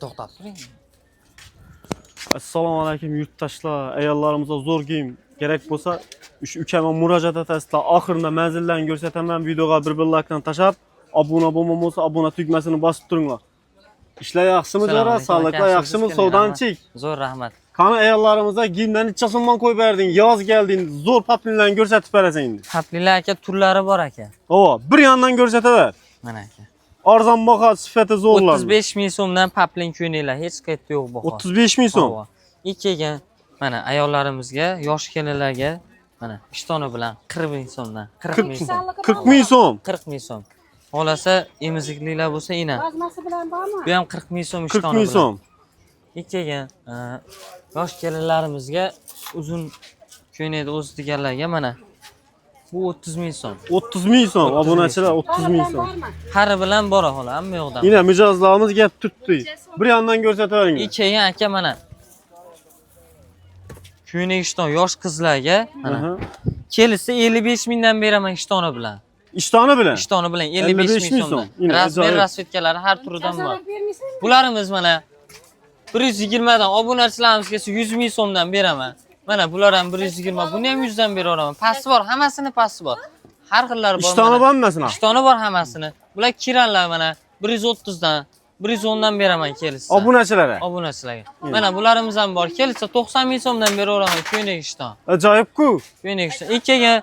To'xtab turing. Assalomu alaykum yurtdoshlar. Ayollarimizga zo'r kiyim kerak bo'lsa, shu ukama murojaat etasizlar. Oxirida manzillarni ko'rsataman. Videoga bir likedan tashlab, obuna bo'lmagan bo'lsa, obuna tugmasini bosib turinglar. Ishlar yaxshimi, Assalomu jo'ra? alaykum, Sog'liqlar aka, yaxshimi? yaxshimisiz? Savdanchik. Zo'r, rahmat. Qani ayollarimizga kiyimlarni necha so'mdan qo'yib berding? Yoz kelding, zo'r paplinlarni ko'rsatib berasan endi. Paplilar aka, turlari bor aka. Ova, bir yandan ko'rsataver. Mana aka. Arzon baho, sifati zo'rlar. 35 ming so'mdan paplin ko'ylaklar, hech qayerda yo'q baho. 35 ming so'm. Ova. И keyin mana ayollarimizga, yosh kelinlarga mana ishtoni bilan 40 ming so'mdan, 40 ming so'm. 40 ming so'm. 40 ming so'm. Xohlasa emiziklilar bo'lsa ina. Vazmasi bilan bormi? Bu ham 40 ming so'm 40 ishtoni ming bilan. so'm. И keyin yosh kelinlarimizga uzun ko'ylakni o'zi deganlarga mana bu 30 ming so'm. 30 ming so'm. 30 ming Obunachilar, 30 Bori ming bilan so'm. bormi? Qari bilan bor xola, hamma yoqdan. Yine mijozlarimiz gap tutdi. Bir yandan ko'rsatavering. И keyin aka mana ko'ynak ishton yosh qizlarga mana kelsa 55 mingdan beraman ishtoni bilan. Ishtoni bilan. Ishtoni bilan 55 55 ming ming so'm. so'mdan. Yine Razmer ajoyib. rasvetkalari har turidan bor. Cazalab bermaysanmi? Bularimiz mana 120 dan obunachilarimiz kelsa 100 ming so'mdan beraman. Mana bular ham 120, buni ham 100 dan beraveraman. Pasti bor, hammasini pasti bor. Har xillari bor. Ishtoni mana. bor hammasini. Ishtoni bor hammasini. Bular kiranlar mana 130 dan, 110 dan beraman kelsa. Obunachilarga. Obunachilarga. Mana bularimiz ham bor. Kelsa 90 ming so'mdan beraveraman ko'ynak ishton. Ajoyib-ku. Ko'ynak ishton. Ikkiga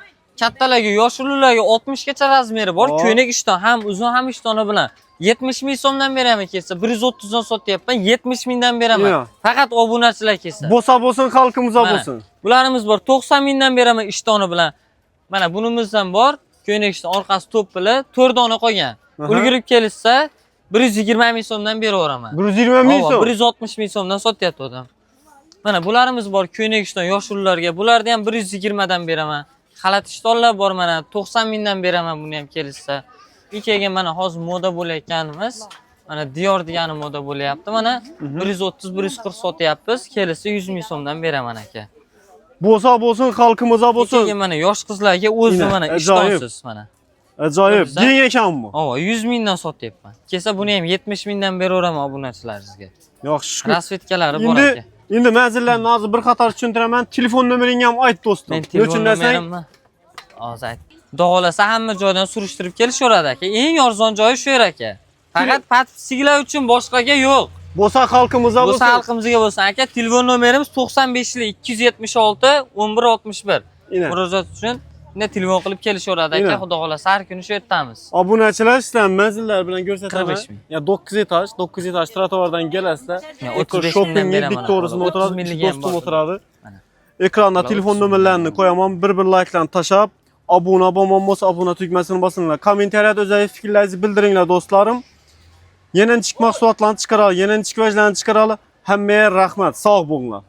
kattalarga, yoshlilarga 60 gacha razmeri bor. Hop. Ko'ynak ishton ham uzun ham ishtoni bilan 70 ming so'mdan beraman kelsa. 130 dan sotyapman, 70 mingdan beraman. Yo. Faqat obunachilar kelsa. Bo'lsa bo'lsin, xalqimizga Mana, bo'lsin. Bularimiz bor 90 mingdan beraman ishtoni bilan. Mana bunimizdan bor. Ko'ynak ishton orqasi to'ppili, 4 dona qolgan. Aha. Ulgurib kelishsa 120 ming so'mdan beraveraman. 120 ming Ova, so'm. 160 ming so'mdan sotyapti odam. Mana bularimiz bor ko'ynak ishton yoshullarga. Bularni ham 120 dan beraman. Xalat ishtonlar bor mana 90 mingdan beraman buni ham kelishsa. И keyin mana hozir moda bo'layotganimiz mana Dior degani moda bo'lyapti. Mana 130 140 sotyapmiz. Kelishsa 100 ming so'mdan beraman aka. Bo'lsa bo'lsin, xalqimizga И bo'lsin. keyin mana yosh qizlarga o'zi Yine, mana ajoyib. ishtonsiz mana. Ajoyib. Ko'rdingizmi? Yeng ekan bu. Ova 100 mingdan sotyapman. Kelsa buni ham 70 mingdan beraveraman obunachilaringizga. Yaxshi shukur. Rasvetkalari bor Endi aka. endi manzillarni hozir bir qator tushuntiraman. Telefon nomeringni ham ayt do'stim. Men Nima telefon uchun desang, nomerimni hozir ayt. Xudo xohlasa hamma joydan surishtirib kelishaveradi aka. Eng arzon joyi shu yer aka. Faqat podpischilar uchun, boshqaga yo'q. bo'lsa xalqimizga Bo'lsa bo'lsin. xalqimizga bo'lsin aka. Telefon nomerimiz 95 276 11 61. Ina. Murojaat uchun bunday telefon qilib kelishaveradi aka. Ina. Xudo xohlasa har kuni shu yerdamiz. Obunachilar sizlar manzillar bilan ko'rsataman. 45 ming. Ya 9 etaj, 9 etaj trotuardan kelasizlar. Ya, Eko 35 mingdan shoppingni beraman. dik to'g'risida 30 o'tiradi, minglik ham do'stim bor. o'tiradi. Mana. Ekranda Bular telefon 30 mingdan nomerlarini bor. qo'yaman, bir-bir likelarni tashlab, obuna bo'lmagan bo'lsa obuna tugmasini bosinglar. Kommentariyada o'zingiz fikrlaringizni bildiringlar do'stlarim. Yana nechik mahsulotlarni chiqarali, yana nechik vajlarni chiqarali. Hammaga rahmat. Sog' bo'linglar.